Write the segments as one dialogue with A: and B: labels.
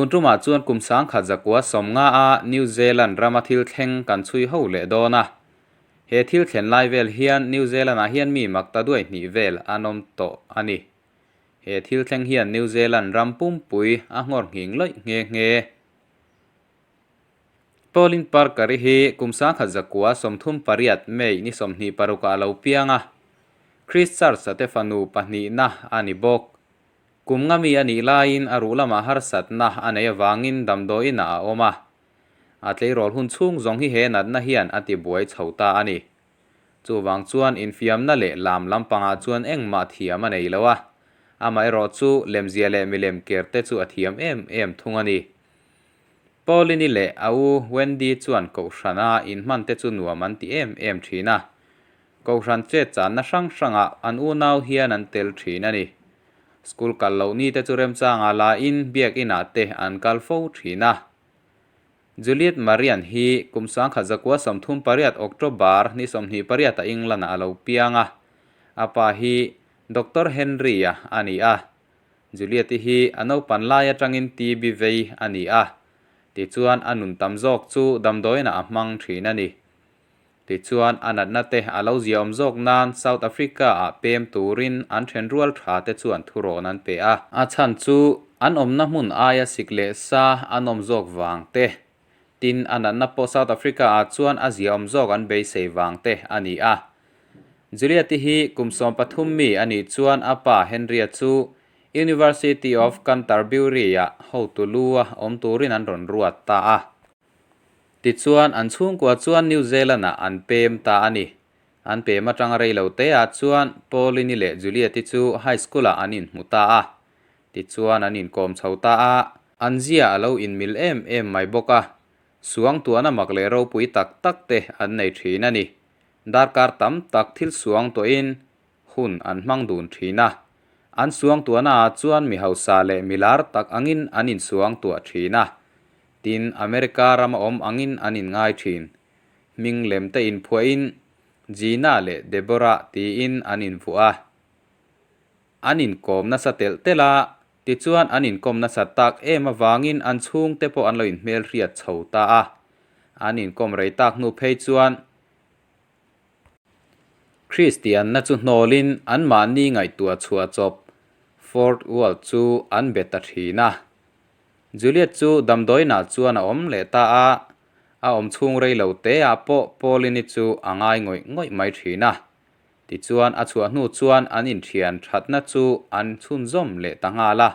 A: Tun tumah chuan kum 1950 a New Zealand rama thil thleng kan chhui ho leh dawn a. He thil thlen lai vel hian New Zealand ah hian mi mak ta duai hnih vel an awm tawh a ni. He thil thleng hian New Zealand ram pumpui a nghawr nghing lawih nghe nghe. Pauline Parker-i hi kum 1938 May ni 26 ah a lo piang a, Christchurch-a te fanu pahnihna a ni bawk. Kum nga mi a nih laiin a ruh lamah harsatna a nei avangin damdawiinah a awm a. A tleirawl hun chhung zawng hi he natna hian a tibuai chho ta a ni. Chuvang chuan infiamna leh lam lampangah chuan engmah thiam a nei lo a, amaherawh chu lemzia leh milem ker te chu a thiam em em thung a ni. Pauline-i leh a u Wendy chuan Kohhrana inhman te chu nuam an ti em em thin a. Kohhran chet channa hrang hrangah an unau hian an tel thin a ni. School kal loh ni te chu remchangah la in biakinah te an kal fo thin a. Juliet Marian hi kum 1938 October ni 28 ah England-ah a lo piang a. A pa hi Doctor Henry-a a ni a. Juliet-i hi a naupan lai atangin TB vei a ni a, tichuan a nun tam zawk chu damdawiinah a hmang thin a ni. Tichuan a natna te a lo ziaawm zawk nan South Africa-ah pem turin an thenrual tha te chuan thurawn an pe a. A chhan chu an awmna hmun aia sik leh sa an awm zawk vang te, tin a natna pawh South Africa-ah chuan a ziaawm zawk an beisei vang te a ni a. Juliet-i hi kum 13 mi a nih chuan a pa Henry-a chu University of Canterbury-ah hotu lu-a awm turin an rawn ruat ta a. Tichuan, an chhungkua chuan New Zealand-ah an pem ta a ni. An pem atanga rei lo teah chuan Pauline-i leh Juliet-i chu high school-ah an inhmu ta a. Tichuan, an inkawm chho ta a. An zia a lo inmil em em mai bawk a, suangtuahna mak leh ropui tak tak te an nei thin a ni. Darkar tam tak thil suang tawhin hun an hmang dun thin a. An suangtuahnaah chuan mi hausa leh mi lar tak angin an insuangtuah thin a. Tin, America rama awm angin an inngai thin. Hming lem te inphuahin Gina leh Deborah tiin an invuah a. An inkawm nasa telh telh a, tichuan an inkawm nasa tak em avangin an chhungte pawh an lo inhmelhriat chho ta a. An inkawm rei tak hnu phei chuan Kristianna chu hnawlin anmahni ngaihtuah chhuah chawp Fourth World chu an be ta thin a. Juliet chu damdawiinah chuan a awm leh ta a, a awm chhung rei lo teah pawh Pauline-i chu a ngai ngawih ngawih mai thin a. Tichuan a chhuah hnu chuan an inthian thatna chu an chhunzawm leh ta nghal a.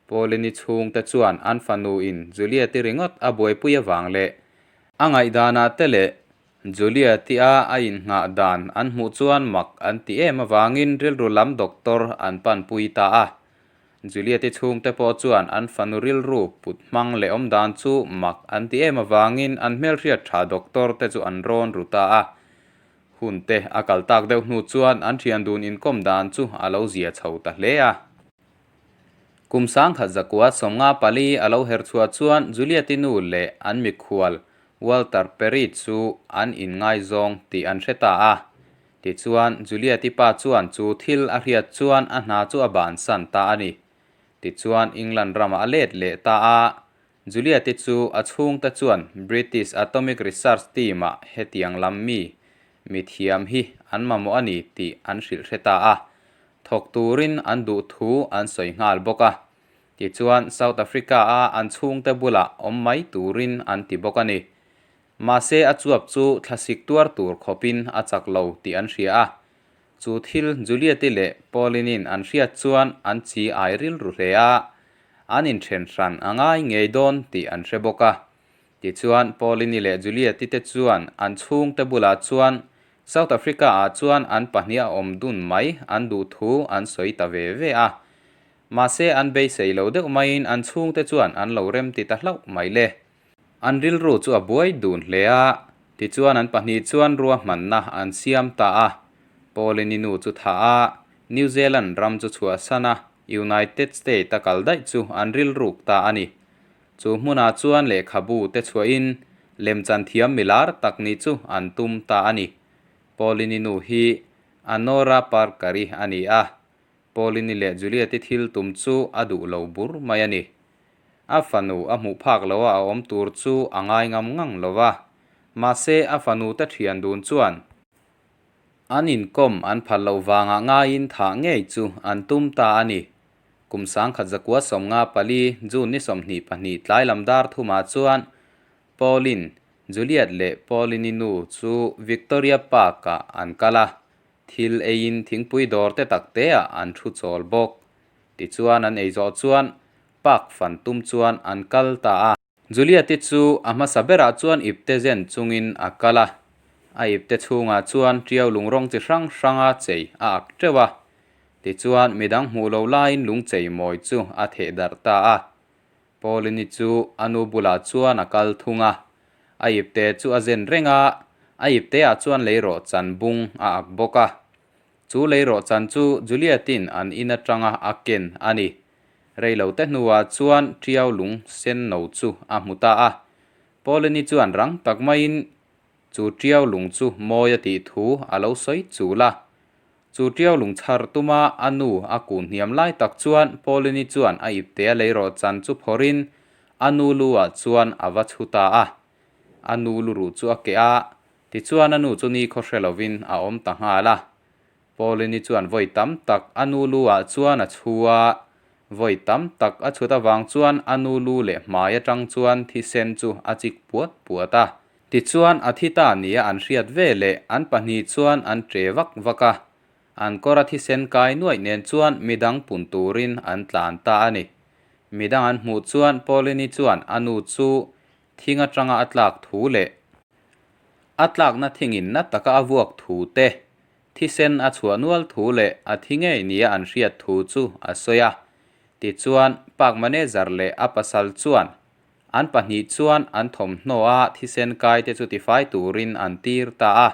A: Pauline-i chhungte chuan an fanu-in Juliet-i ringawt a buaipui avang leh a ngaihdanah te leh Juliet-i-a a innghah dan an hmuh chuan mak an ti em avangin rilru lam doctor an panpui ta a. Juliet-i chhungte pawh chuan an fanu rilru put hmang leh awm dan chu mak an ti em avangin an hmelhriat tha doctor te chu an rawn ru ta a. Hun te a kal tak deuh hnu chuan an thian dun inkawm dan chu a lo zia chho ta hle a. Kum 1954 a lo her chhuah chuan Juliet-i nu leh an mikhual Walter Perry chu an inngaizawng tih an hre ta a. Tichuan, Juliet-i pa chuan chu thil a hriat chuan a hna chu a bansan ta a ni. Tichuan, England ramah a let leh ta a. Juliet-i chu a chhungte chuan British Atomic Research Team-ah hetiang lam mi mithiam hi an mamawh a ni tih an hrilh hre ta a, thawk turin an duh thu an sawi nghal bawk a. Tichuan, South Africa-a an chhungte bulah awm mai turin an ti bawk a ni. Mahse, a chuap chu thlasik tuar tur khawpin a chak lo tih an hria a. Chu thil Juliet-i leh Pauline-in an hriat chuan an chi ai rilru hle a, an inthen hran a ngai ngei dawn tih an hre bawk a. Tichuan, Pauline-i leh Juliet-i te chuan an chhungte bulah chuan South Africa-ah chuan an pahnih a awm dun mai an duh thu an sawi ta ve ve a. Mahse, an beisei lo deuh maiin an chhungte chuan an lo remti ta hlauh mai le. An rilru chu a buai dun hle a, tichuan an pahnih chuan ruahmanna an siam ta a. Pauline-i nu chu thah a, New Zealand ram chu chhuahsan a, United State a kal daih chu an rilruk ta a ni. Chu hmunah chuan lehkhabu te chhuahin lemchan thiam milar tak nih chu an tum ta a ni. Pauline-i nu hi Anora Parker-i a ni a, Pauline-i leh Juliet-i thil tum chu a duh lo bur mai a ni. A fanu a hmuh phak loha a awm tur chu a ngai ngam ngang lo va, mahse a fanu te thian dun chuan an inkawm an phal loh vangah ngaiin thah ngei chu an tum ta a ni. Kum 1954 June ni 22 tlai lam dar thumah chuan Pauline, Juliet leh Pauline-i nu chu Victoria Park-ah an kal a, thil eiin thingpui dawr te tak teah an thu chawl bawk. Tichuan an ei zawh chuan Park fan tum chuan an kal ta a. Juliet-i chu a hmasa berah chuan ipte zen chungin a kal a. A ipte chhungah chuan tiau lung rawng chi hrang hranga chei a ak teuh a. Tichuan midang hmuh lo laiin lung chei mawi chu a theh darh ta a. Pauline-i chu a nu bulah chuan a kal thung a. A ipte chu a zen reng a, a ipteah chuan leirawh chan bung a ak bawk a. Chu leirawh chan chu Juliet-in an in atanga a ken a ni. Reilote hnuah chuan Tiau lung sen no chu a hmu ta a. Pauline-i chuan rang tak maiin chu Tiau lung chu mawi a tih thu a lo sawi chul a. Chu Tiau lung chhar tuma a nu a kun hniam lai tak chuan Pauline-i chuan a iptea leirawh chan chu phawrhin a nu lu-ah chuan a va chhu ta a. A nu luruh chu a keh a, tichuan a nu chu nikhaw hre lovin a awm ta nghal a. Pauline-i chuan vawi tam tak a nu lu ah chuan a chhu a, vawi tam tak a chhut avang chuan a nu lu leh hmai atang chuan thisen chu a chik puat puat a. Tichuan a thi ta nia an hriat ve leh an pahnih chuan an ṭe vak vak a, an kawr a thisen kai nuaih nen chuan midang pun turin an tlan ta a ni. Midang an hmuh chuan Pauline-i chuan a nu chu thing atanga a tlak thu leh a tlakna thingin na taka a vuak thu te, thisen a chhuah nual thu leh a thi ngei nia an hriat thu chu a sawi a. Tichuan, park manager leh a pasal chuan an pahnih chuan an thawmhnaw a thisen kai te chu tifai turin an tir ta a.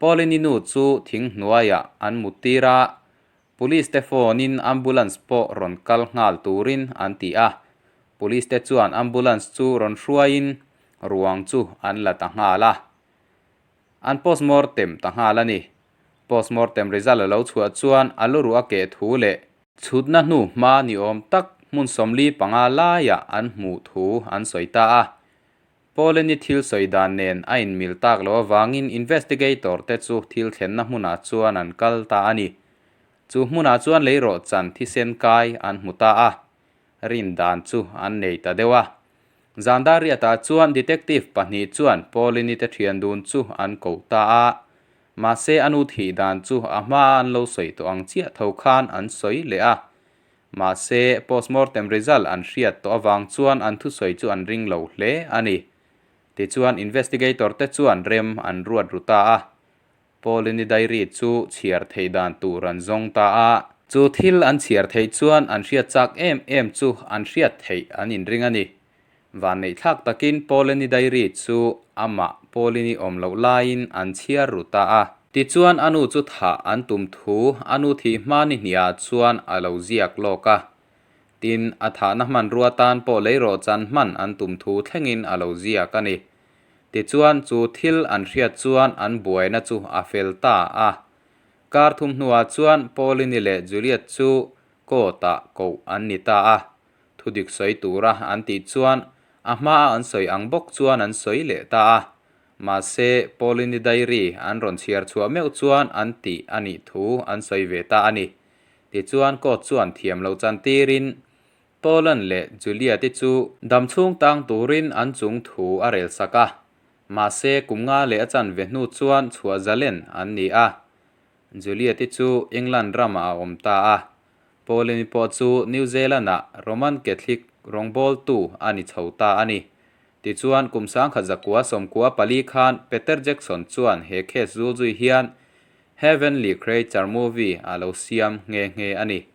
A: Pauline-i nu chu thing hnuaiah an mut tir a, Police te phone in ambulance pawh rawn kal nghal turin an ti a, Police te chuan ambulance chu rawn hruaiin ruang chu an la ta nghal a. An postmortem ta nghal a ni. Postmortem result a lo chhuah chuan a lu ruh a keh thu leh chhutna hnu hma ni awm tak hmun 45 laiah an hmuh thu an sawi ta a. Paulin-i thil sawi dan nen a inmil tak loh avangin investigator te chu thil thlenna hmunah chuan an kal ta a ni. Chu hmunah chuan leirawh chan thisen kai an hmu ta a, rin dan chu an nei ta deuh a. Zandariatah chuan detective pahnih chuan Paulin-i te thian dun chu an koh ta a, mahse a nu thih dan chu a hmaa an lo sawi tawh ang chiah tho khan an sawi leh a. Mahse, postmortem result an hriat tawh avang chuan an thusawi chu an ring lo hle a ni. Tichuan, investigator te chuan rem an ruat ru ta a. Pauline-i diary chu chhiar theih dan tur an zawng ta a. Chu thil an chhiar theih chuan an hriat chak em em chu an hriat theih an inring a ni. Vanneihthlak takin Pauline-i diary chu amah Pauline-i awm loh laiin an chhiar ru ta a. Tichuan a nu chu thah an tum thu a nu thih hma ni hniah chuan a lo ziak lawk a. Tin, a thahna hmanrua tan pawh leirawh chan hman an tum thu thlengin a lo ziak a ni. Tichuan chu thil an hriat chuan an buaina chu a fel ta a. Kar thum hnuah chuan Pauline-i leh Juliet chu court-ah koh an ni ta a. Thu dik sawi tura an tih chuan a hmaa an sawi ang bawk chuan an sawi leh ta a. Mahse, Pauline-i diary an rawn chhiar chhuah meuh chuan an tih a nih thu an sawi ve ta a ni. Tichuan court chuan thiam loh chan tirin Poland leh Juliet-i chu dam chhung tang turin an chung thu a rel sak a. Mahse, kum nga leh a chan ve hnu chuan chhuah zalen an ni a. Juliet-i chu England ramah a awm ta a. Pauline pawh chu New Zealand-ah Roman Catholic rawngbawltu a ni chho ta a ni. Tichuan, kum 1994 khan Peter Jackson chuan he case zul zui hian Heavenly Creature movie a lo siam nghe nghe a ni.